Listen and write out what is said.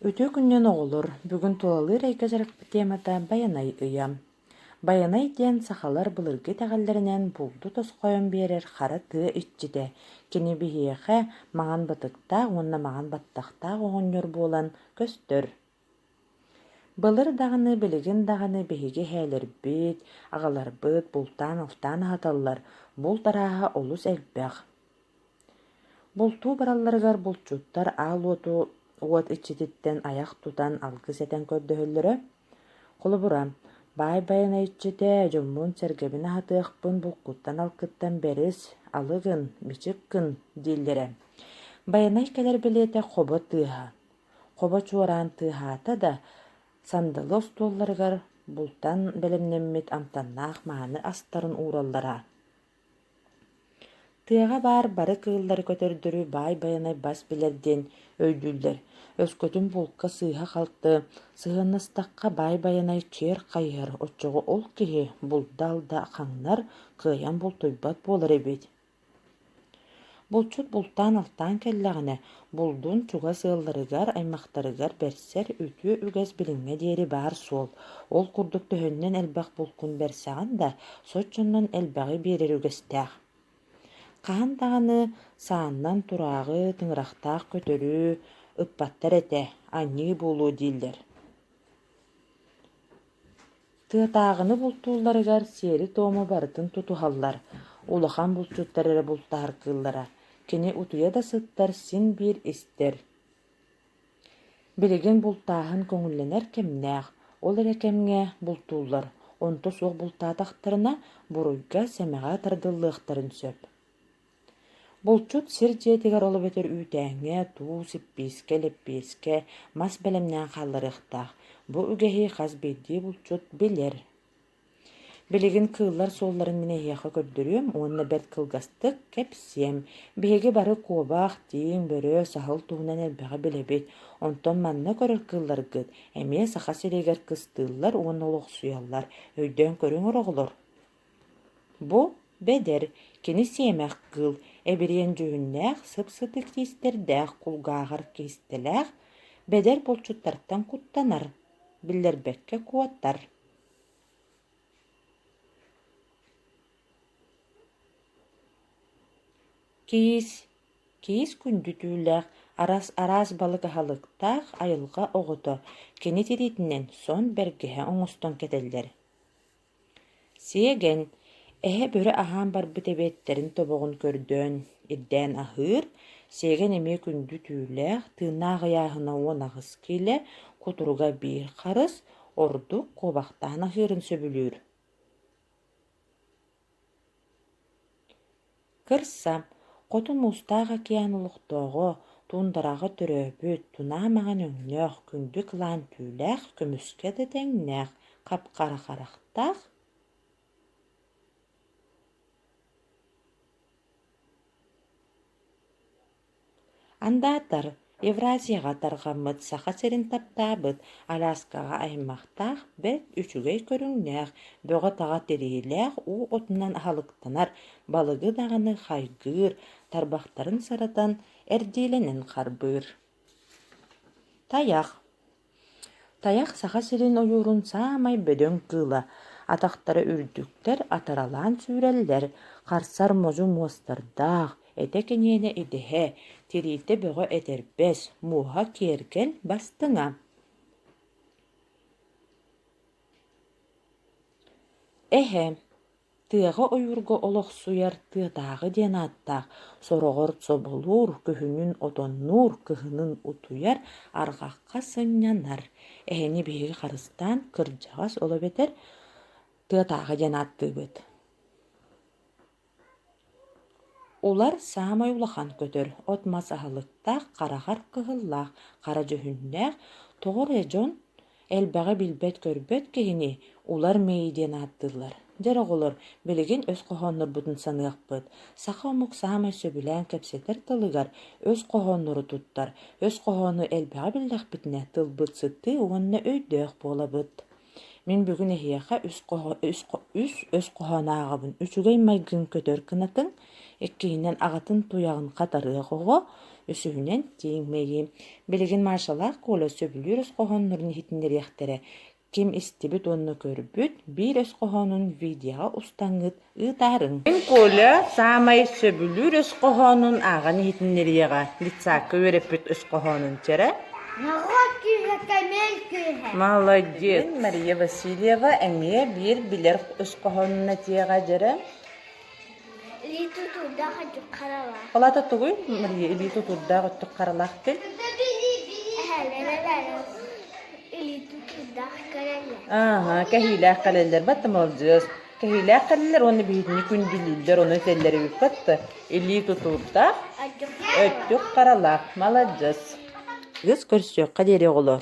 Үтүө күнүнэн оҕолор, бүгүн тулалыыр эйгэ дьарыкпыт темата Байанай ыйа. Байанай диэн сахалар былыргы итэҕэллэринэн булду тосхойон биэрэр хара тыа иччитэ. Кини биһиэхэ маҥан бытыктаах уонна маҥан баттахтаах оҕонньор буолан көстөр. Былыр даҕаны, билигин даҕаны биһиги эһээлэрбит, аҕаларбыт бултаан-алтаан аһаталлар, булт арааһа олус элбэх. Бултуу баралларыгар булчуттар аал уоту уот иччититтэн айах тутан алгыс этэн көрдөһөллөрө. Холобура, баай Байанай иччитэ дьоммун-сэргэбин аһатыахпын булкуттан-алкыттан бэрис, алы гын, мичик гын дииллэрэ. Байанай кэлэр бэлиэтэ хобо тыаһа. Хобо чуораан тыаһаата да, сандалы остуолларыгар бултан бэлэмнэммит амтаннаах мааны астарын уураллара. Тыаҕа баар бары кыыллары-көтөрдөрү баай Байанай бас билэр диэн өйдүүллэр, өскөтүн булка сыыһа-халты сыһыаннастахха Баай Байанай чиэр хайыһар, оччоҕо ол киһи булда-алда хаҥнар, кыайан бултуйбат буолар эбит. Булчут бултаан-алтаан кэллэҕинэ, булдун чугас ыалларыгар, аймахтарыгар бэрсэр үтүө үгэс билиҥҥэ диэри баар суол. Ол курдук төһөннөн элбэх булкун бэрсэҕин да, соччонон элбэҕи биэрэр үгэстээх. Хаһан даҕаны сааннан турааҕы, тыҥырахтаах көтөрү ыппаттар этэ, анньыы буолуо дииллэр. Тыатааҕыны бултуулларыгар сиэри-туому барытын тутуһаллар, улахан булчуттар эрэ бултаһар кыыллара, кини утуйа да сыттар син биир истэр. Билигин бултааһын көҥүллэнэр кэмнээх, ол эрэ кэмҥэ бултууллар, онто суох бултаатахтарына буруйга, сэмэҕэ тардыллыахтарын сөп. Булчут сир дьиэтигэр ол эбэтэр үүтээҥҥэ туус, иппиискэ, лэппиэскэ, мас бэлэмнээн хаалларыахтаах. Бу үгэһи хас биирдии булчут билэр. Билигин кыыллар суолларын мин эһиэхэ көрдөрүөм уонна бэрт кылгастык кэпсиэм. Биһиги бары куобах, тииҥ, бөрө, саһыл туһунан элбэҕи билэбит. Онтон манна көрөр кыылларгыт эмиэ Саха сиригэр кыстыыллар уонна олохсуйаллар. Өйдөөн көрүҥ оҕолор. Бу бэдэр, кини сиэмэх кыыл, эбириэн дьүһүннээх, сып-сытык тиистэрдээх, кулгааҕар киистэлээх, бэдэр булчуттартан куттанар, биллэрбэккэ куотар. Киис Киис күндү түүлээх, араас балык аһылыктаах айылҕа оҕото, кини тириитинэн сон бэргэһэ оҥостон кэтэллэр. Сиэгэн, эһэ бөрө аһаан барбыт эбиэттэрин тобоҕун көрдөөн, ирдээн аһыыр, сиэгэн эмиэ күндү түүлээх, тыыннаах ыйааһына 18 киилэ, кутуруга биир харыс, ордук куобахтаан аһыырын сөбүлүүр. Кырса, Хоту Муустаах океан олохтооҕо, туундараҕа төрөөбүт, тунаа маҥан өҥнөөх, күндү кылаан түүлээх, көмүскэ да тэҥнээх, хап-хара харахтаах Андаатар Евразияҕа тарҕаммыт Саха сирин таптаабыт, Аляскаҕа аймахтаах, бэрт үчүгэй көрүҥнээх, бөҕө-таҕа тириилээх уу отунан аһылыктанар, балыгы даҕаны хайгыыр, тарбахтарын саратан, эрдиилэнэн харбыыр. Тайах Тайах Саха сирин ойуурун саамай бөдөҥ кыыла, атахтара үрдүктэр, атаралаан сүүрэллэр, харсар модьу муостардаах, этэ киниэнэ идэһэ, тириитэ бөҕө этэрбэс, муоһа киэргэл бастыҥа. Эһэ Тыаҕа ойуурга олохсуйар тыатааҕы диэн ааттаах, сороҕор соболуур, күһүнүн отоннуур, кыһынын утуйар, арҕахха сынньанар. Эһэни биһиги харыстаан кырдьаҕас ол эбэтэр тыатааҕы диэн ааттыыбыт. Улар саамай улахан көтөр, от-мас аһылыктаах, хараҕар кыһыллаах, хара дьүһүннээх, тоҕо эрэ дьон элбэҕи билбэт-көрбөт киһини улар мэйии диэн ааттыыллар. Дьэ оҕолор, билигин өс хоһооннорбутун саныахпыт. Саха омук саамай сөбүлээн кэпсэтэр тылыгар өс хоһооннору туттар. Өс хоһоону элбэҕи биллэхпитинэ тылбыт сытыы уонна өйдөөх буолабыт. Мин бүгүн эһиэхэ үс, хоһо, үс, үс өс хоһоон ааҕабын. Үчүгэй майгын көтөр кынатыҥ, иккиһинэн аҕатын туйаҕын хатарыах оҕо, Үсүһүнэн, тииҥ мэйии. Билигин Машалаах Коля сөбүлүүр өс хоһооннорун иһитиннэриэхтэрэ. Ким истибит уонна көрбүт, биир өс хоһоонун видеоҕа устаҥҥыт ыытаарыҥ. Мин Коля саамай сөбүлүүр өс хоһоонун ааҕан иһитиннэриэҕэ. Детсадка үөрэппит өс хоһоонун чэрэ. Ноҕот күүһэ көмөл күүһэ. Молодец. Мария Васильева эмиэ биир билэр өс хоһоонун этиэҕэ дьэрэ. Илии тутуурдаах өттүк харалаах. Ол аата тугуй, Мария, илии тутуурдаах өттүк харалаах диэн? Эһэлэр илии тутуурдаах кэлэллэр. Ааһа, кэһиилээх кэлэллэр батта молодьуос. Кэһиилээх кэлэллэр уонна биһигини күндүлүүллэр, ону этэллэр эбит батта. Илии тутуурдаах, өттүк харалаах. Маладьыас. Кыыс көрсүөххэ диэри оҕолор.